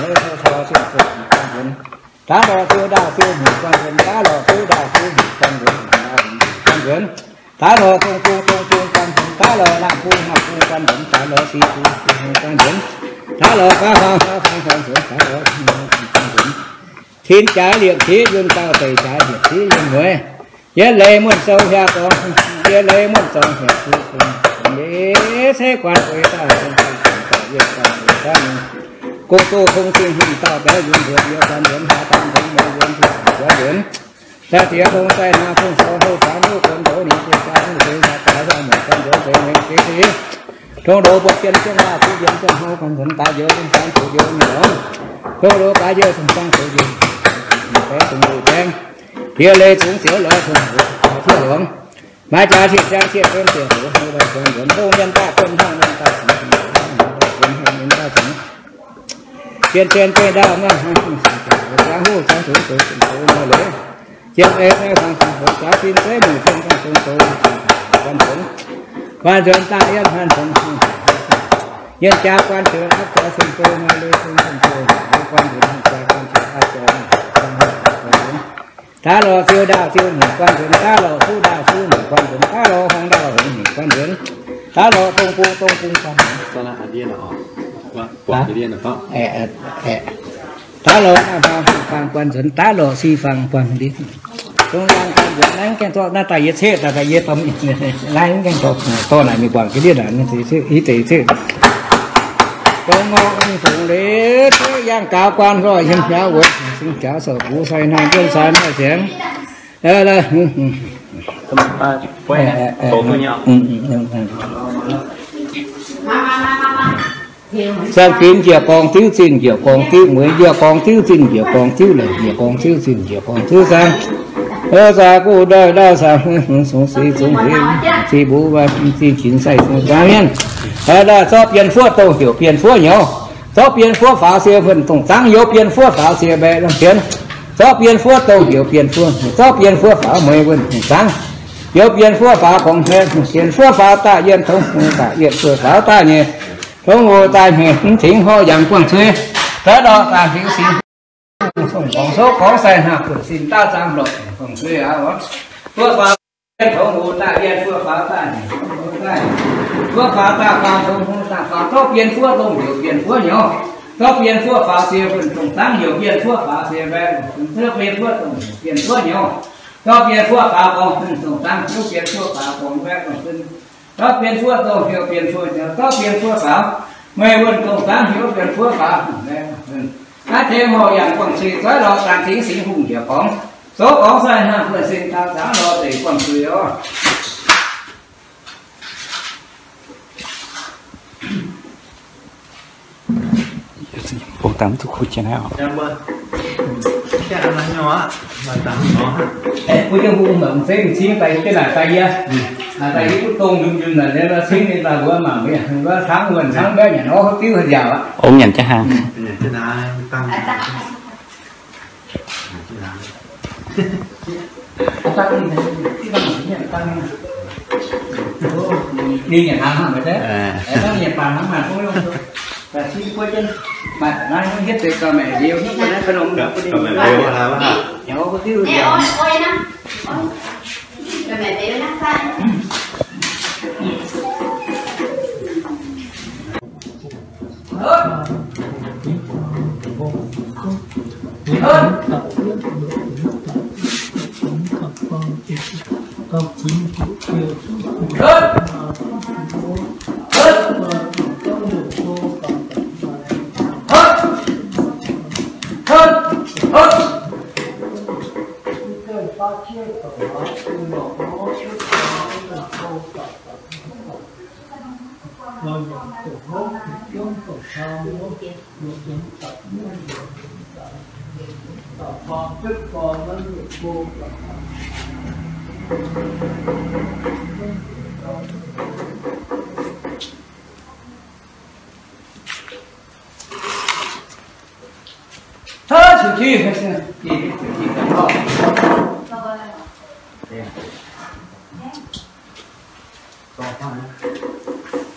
hnoi houv taux zinh ziepc guanh nzuonx. Daav lorh ziouv ndaauh ziouv hnyeic guanh nzuonx, daav lorh ziouv ndaauh ziouv hnyeic guanh nzuonx, guanh nzuonx. Daav lorh dongh bung dongh bung guanh nzuonx, daav lorh lamh bung lamh bung guanh nzuonx, daav lorh sic bung sic bung guanh nzuonx, daav lorh baav faang baav faang guanh nzuonx, daav lorh guanh nzuonx. Cin jaaix liepc qiv yunh dauh, deic jaaix liepc qiv yunh mueiz. Yie leiz muonh sou hiav dorngx, yie leiz muonh sou hiav dorngx, yie se guanh oix dauh, yie guanh oix dauh, yie guanh oix dauh. Gong doz tong zingh hungh dauh baeqc yunh nzuonx, yie guanh nzuonx haaix dangh nzuonx, yie guanh nzuonx. Daaih diex dongh zaih hnaangx fongc sou houh faanx houh gonx ndoqv ninh ziouc zaah hungh sou haaix daaih zaah mueic guanh nzuonx deix mengh deix deix. Tong ndoqv buoqc jien jienv laah, kuv jien jienv houv guanh nzuonx, daaih njoux zinh zaangv zoux njoux mingh lorngx. Tong ndoqv gaax njoux zinh zaangv zoux njoux mingh baengv dongh ndoqv baengv. Diex leiz zungx zioux lorz tong ndoqv tiev lorngx. Maaih jaax tietz ziangx tietz benx ziepc hoc hmei guanh nzuonx, dongh mienh daaih buonv hnangv mienh daaih zungx, dongh mienh daaih buonv hnangv mienh daaih zungx. Zien zien beiv ndaauv mangc hnangv hungh sic ziangx hoc ziangx zungx zoux zungx zoux nor leiz. Zien eix naaiv fangx fangx hoc jaax sin zeiv mueic fong fangx fong zoux guanh nzuonx. Guanh nzuonx daaih yiem hanh fongx hungh sic, yiem jaa guanh ziouc aqv zoux fong zoux nor leiz fong fong zoux guanh nzuonx, jaa guanh ziouc aqv zoux. Daav lorh ziouv ndaauh ziouv hnyeic guanh nzuonx, daav lorh fuqv ndaauh fuqv hnyeic guanv nzuonx, daav lorh hungh ndaauh hungh hnyeic guanv nzuonx, daav lorh dongh bung dongh bung guanh nzuonx. Daav lorh naaiv faang guanh nzuonx, daav lorh si faang guanh ndiev. Dongh laanh guanh nzuonx naaiv gaengh dorh naaiv daaih yie ceqv daaih, daaih yie dorh, naaiv gaengh dorh, dorh naaic mingh buangh ga'ndiev naaic, i deix ceqv. Dongh ngorc mingh fungx leiz, yangh gaux guanh nzoih yiem biauv wuov, sing jaux sorc gux sai hnangv jienv sai maaih sienx. Saeng-finx njiec gorngv diuv zinh njiec gorngv diuv mueiz, njiec gorngv diuv zinh njiec gorngv diuv leiz, njiec gorngv diuv zinh njiec gorngv diuv zaangv. Zaax guv ndoih ndaauv zaangv, zungx sic zungx heix, zinh mbuo zinh jinx sai zungx zaangv mienh. Ndaauv zorqv bienh fuoqv dongh heuc bienh fuoqv nyouz, zorqv bienh fuoqv faaux sie wuonh dongh zaangv, youz bienh fuoqv faaux sie mbaeqc lomh fienx. Zorqv bienh fuoqv dongh heuc bienh fuoqv, zorqv bienh fuoqv faaux mueiz wuonh dongh zaangv. Youz bienh fuoqv faaux gorngv hmien, bienh fuoqv faaux daaih yienh tongx, daaih yienh fuoqv faaux daaih nyei. Tongx hoc daaih hmien mv cingx horqc yangh guangc cui. Daaih lorh daaih hmien singx gorngv souv gorngv sai hnangv buonv sin daaih zaangv lorqc guangc cui aqv. Fuoqv faaux yienh tongx hoc daaih yienh fuoqv faaux daaih, fuoqv faaux daaih faaux tongx hoc daaih faaux, zorqv bienh fuoqv dongh heuc bienh fuoqv nyouz. Zorqv bienh fuoqv faaux sie wuonh dongh zaangv, youz bienh fuoqv faaux sie mbaeqc, zorqv bienh fuoqv dongh heuc bienh fuoqv nyouz. Zorqv bienh fuoqv faaux gorngv dongh zaangv, zorqv bienh fuoqv faaux gorngv mbaeqc, zorqv bienh fuoqv dongh heuc bienh fuoqv nyouz, zorqv bienh fuoqv faaux mueiz wuonh dongh zaangv, heuc bienh fuoqv faaux mbaeqc. Naaiv tengx horqc yangh guangc cui, zoiv lorz daan cingx singx hungh njiec gorngv, souv gorngv sai hnangv buonv sin daaih zaangv lorz deix guangc cui oc. Mbuo jienv hungh mv zeiz m'zing daaih jienv naaic daaih yie. Naaic daaih yie duqv dongh njunc njunc naaic, cingv ninh daaih mbuo mangc mbuo yaac mbuo cangv wuonh cangv mbiauv nyanc orv hopv diuv haaix nziaauc aqv. Ong nyanc jienv hnaangx. Ninh nyanc hnaangx hnangv mv zeiz? Ninh nyanc baac hnangv haaix, ninh mbuo jienv maaih naaiv hietv deix gauh maengc liuz, hietv deix naaiv ka'nongx, hnyouv hopv diuv nziaauc.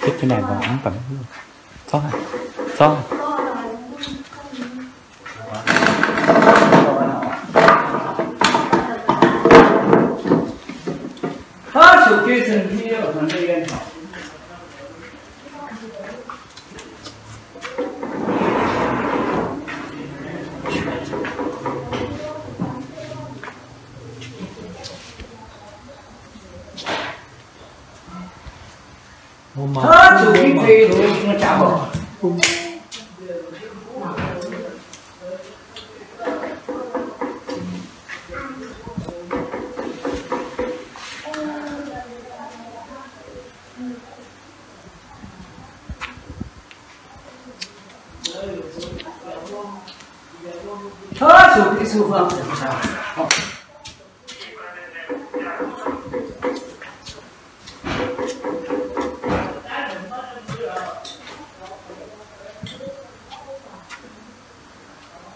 Thế, thế này vào ống tắm. Xóa, xóa.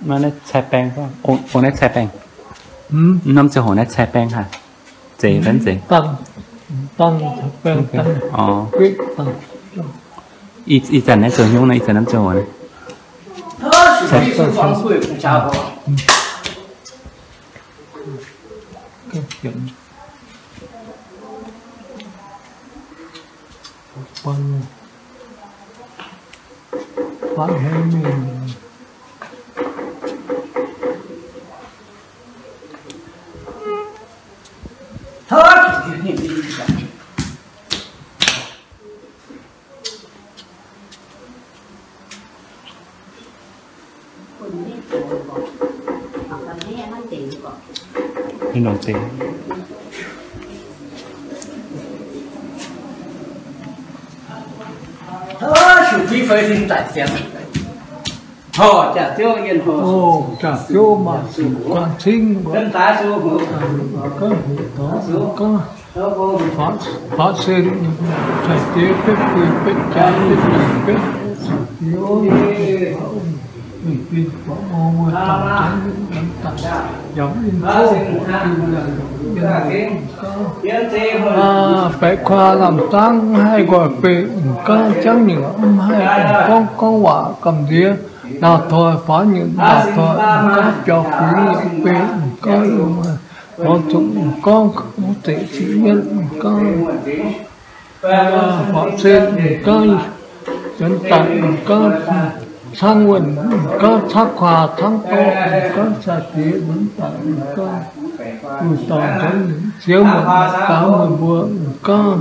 Naaiv caih baeng, ong naaiv caih baeng. Norm ziangh hoc naaiv caih baeng haic. Zeiz fai mv zeiz? Ih zanc naaiv zoux hnyouv naaiv, ih zanc norm ziangh hoc naaiv. Baeqv kuaa lamh dangv mv haih nqoi beiv, m'gaav jangv nyungc mv haih gorngv, gorngv waac gamh nziex, naaiv toi faaux nyungc, naaiv toi m'gaav biaux fuix nyungc beiv, m'gaav lorz zuqc m'gaav wuov deix zinh nyeiv, m'gaav faaux cen, m'gaav nzuonx daic, m'gaav cangv wuonh, m'gaav caqv kuaax cangv dorv, m'gaav caa diex nzuonx daic, m'gaav wuic dauh nzuonx siex muonc daaih muonc mbuo, m'gaav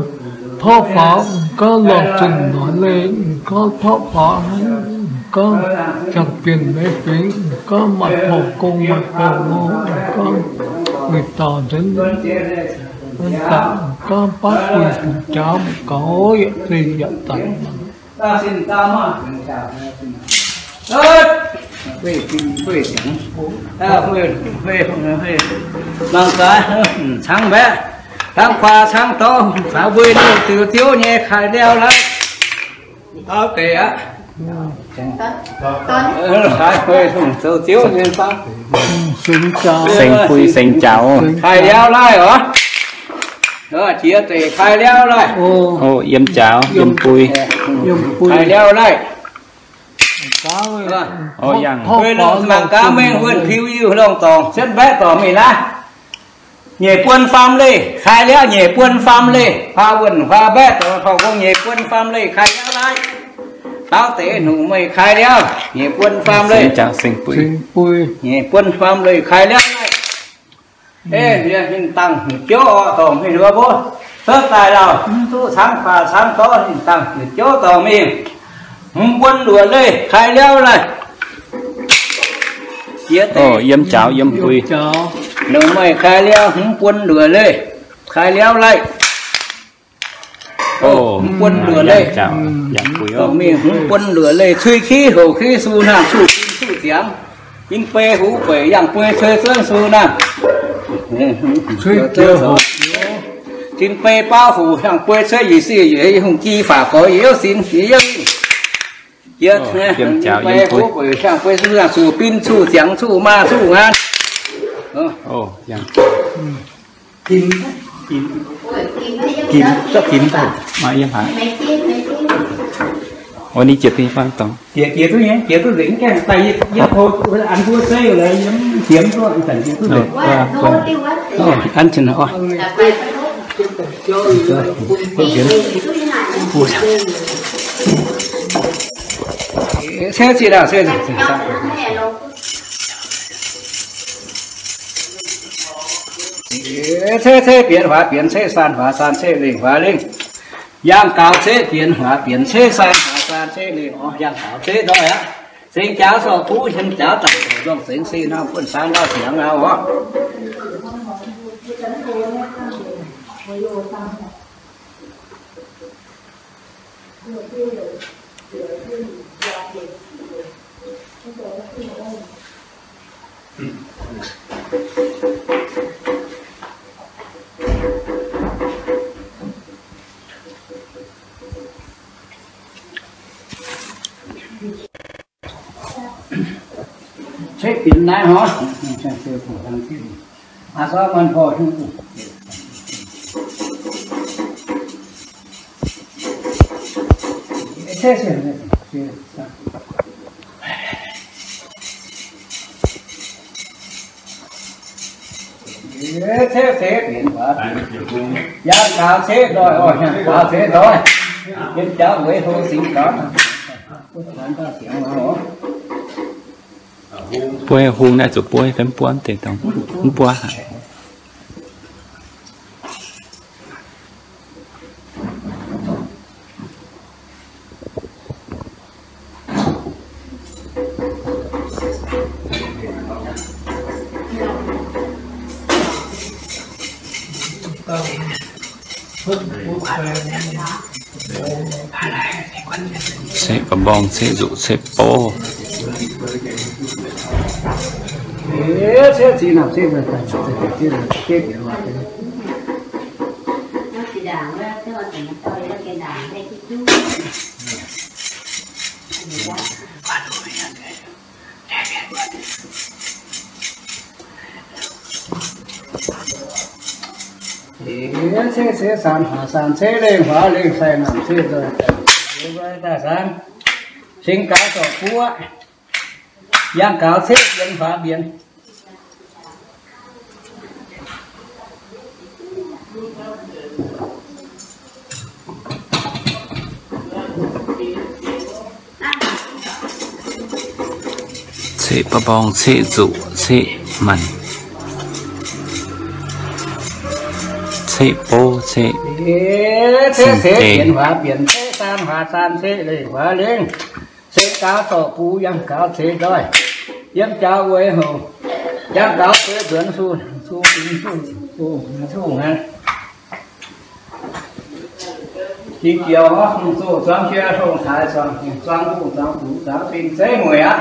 torqv faaux, m'gaav lorh zunh noic leih, m'gaav torqv faaux, m'gaav jangx bienh meix fingx, m'gaav maaih porv gong maaih porv lorh, m'gaav wuic dauh nzuonx daic, m'gaav baav buih jaax mv gaux, yietc zei yietc daic. Mangc gaax, cangv mbaeqv, cangv kuaax, cangv dorv, caux mbuo nyei ziux ziouv nyei kaaix liauv laiv. Auv deix aqv. Kaaix ziouv nyei, seng bui seng jaux, kaaix liauv laiv oc. Jiex deix kaaix liauv laiv. Yiem jaux yiem bui, kaaix liauv laiv. Mangc gaax mengh wuonh piu yiuh longh dorngc, cietv mbaeqv dorngc mingh naaiv. Nyeic buon faam leih, kaaix liauv nyeic buon faam leih, huaax wuonh huaax mbaeqv dorngc, taux gong nyeic buon faam leih kaaix liauv laiv. Auv deix hungh meih kaaix liauv nyeic buon faam leih. Nyeic buon faam leih kaaix liauv laiv. Ei, ninh dangh hnyouv jouv oc, dorngc mingh wuov mbuo cuotv daaih lauh, mv duqv cangv faah cangv dorv, ninh dangh hnyouv jouv dorngc mingh. Hmz buon luoqc leih kaaix liauv laiv. Yiem jaux yiem bui. Longc meih kaaix liauv hmz buon luoqc leih kaaix liauv laiv. Hmz buon luoqc leih. Dorngc mingh hmz buon luoqc leih, cui kiv houc kiv su naamh, suv bin suv ziangx. Jin bei huv beic yangh buei cui zuonv su naamh. Jin bei baauv huc yangh buei cuotv yietc sic yietc hungh ji fac goix yietc youv sin yietc youv. Jin bei huv beic yangh buei su naamh, suv bin suv ziangx suv maa suv ngaanv. Gimh, gimh, gimh, gimh daaih. Maaih yiem haaix? Ov, ninh jiex dingh faang dorngx. Jiex, jiex duqv nyei, jiex duqv nzengc, gaengh daaih yiem, yiem hlo, an mbuo zeiv lorqc, yiem, yiem duqv, zanc jiex duqv nzengc. An cin oc. Se ziqc aac, se ziqc. Ceqv ceqv bienx huaax bienx, ceqv saan huaax saan, ceqv lengh huaax lengh. Yangh gaux ceqv bienx huaax bienx, ceqv saan huaax saan, ceqv lengh oc. Yangh gaux ceqv nzoih aqv. Seng jaax sorc buv, yiem jaax daaih zorc nzongh, seng se hnamv buonv saan lauh ziangx aqv oc. Ceqv binc naaiv hnoi. Aa, so manh porv hiuv duqv. Ceqv ceqv bienx huaax bienx, yangh gaux ceqv nzoih oc, yangh gaux ceqv nzoih. Yiem jaax weic hlo singx gaux. Buov hung naaiv zuqc buov fai mv buov deix dongh mv buov haic. Ceqv ba'mbong, ceqv nzuqc, ceqv bov. Ceqv, ceqv saan huaax saan, ceqv lengh huaax lengh, sai naamh ceqv nzoih daaih saan. Singx gaux zorc buov, yangh gaux ceqv bienx huaax bienx. Ceqv ba'mbong, ceqv nzuqc, ceqv maanc, ceqv bov, ceqv, ceqv bienx huaax bienx, ceqv saan huaax saan, ceqv lengh huaax lengh. Singx gaux zorc buv, yangh gaux ceqv nzoih. Yiem jaax weic houc, yangh gaux ceqv nzuonx, su, su, su, su, jiex joux, hungh zoh zuangx jiex, hungh taaix zuangx, zuangx hungh zuangx buc zuangx fingx zeiv mueic aqv.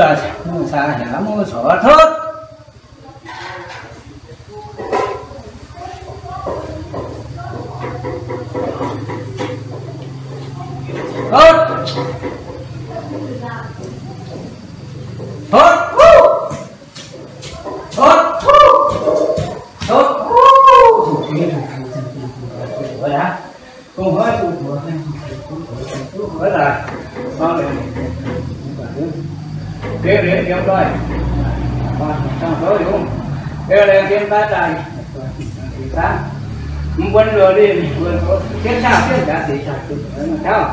daaih, mv caa hnyangx mv corc totv. Totv. Totv. Totv. Totv. Mv buonv luoqc linh, mbuo zoux jienv jaax ziqc jauv.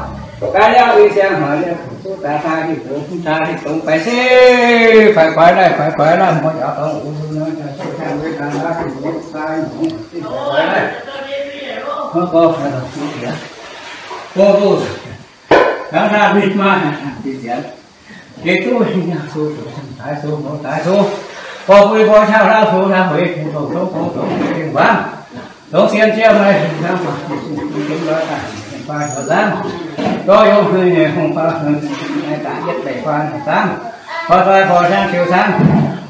Gaax liaauv, win siang haic liuz, zuqc daaih taa hiuv dongz, taa hiuv dongz, faix se faix faix naaiv, faix faix naaiv, mbuo yaac dongz, hnangv naaiv mingh maaih, deix duqv nyei, su, daaix su, daaix su, borh bui borh qauv hlauv su hlauv huix, dongh dongh dongh dongh dongh dongh dongh dongh sien jiex meih, hnangv gorx yungz hungh faaux, daaih yietv deix faaux zaangv, faaux daaih faaux siang siou zaangv.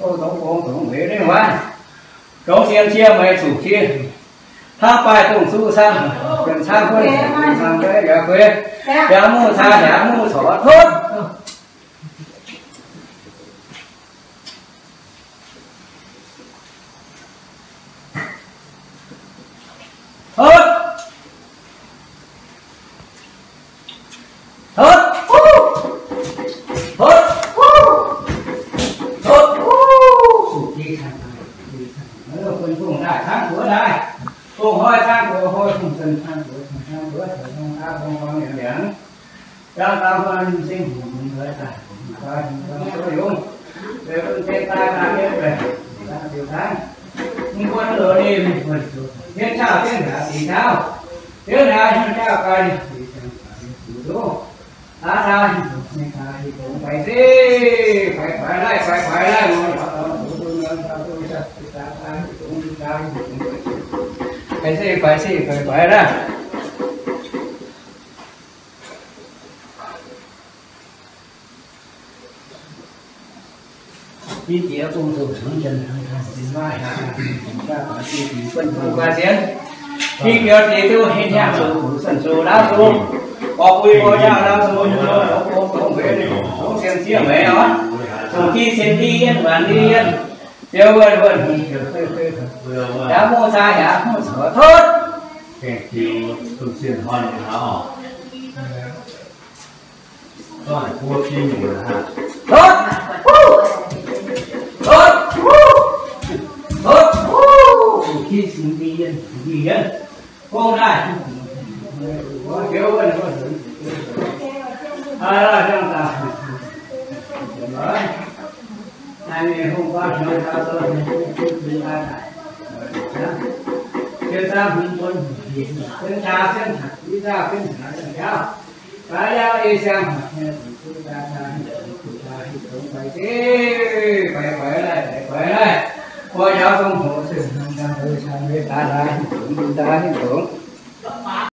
Dongh gong dongh weic lengh waanv, dongh sien cie meih zuqc cie. Hnangv baaih dongh zuqc cang, benx cang guei, cang guei yaac gueix, yaac mv caa, yaac mv corc totv. Baix se, baix se, baix laih. King Biu Diex Ziouv, heh hnyangx zuqc, zuqc laauv zuqc, gorx bui gorx nyaauh laauv zuqc, zungv sienx sieqv meih oc. Zuqc di sienx di yienh, waanc di yienh, ziouc wuonh wuonh hungh, yaac mungv caa yaac mungv corc totv. Totv! Totv! Totv! Zuqc di sienx di yienh, di yienh, gong daaih.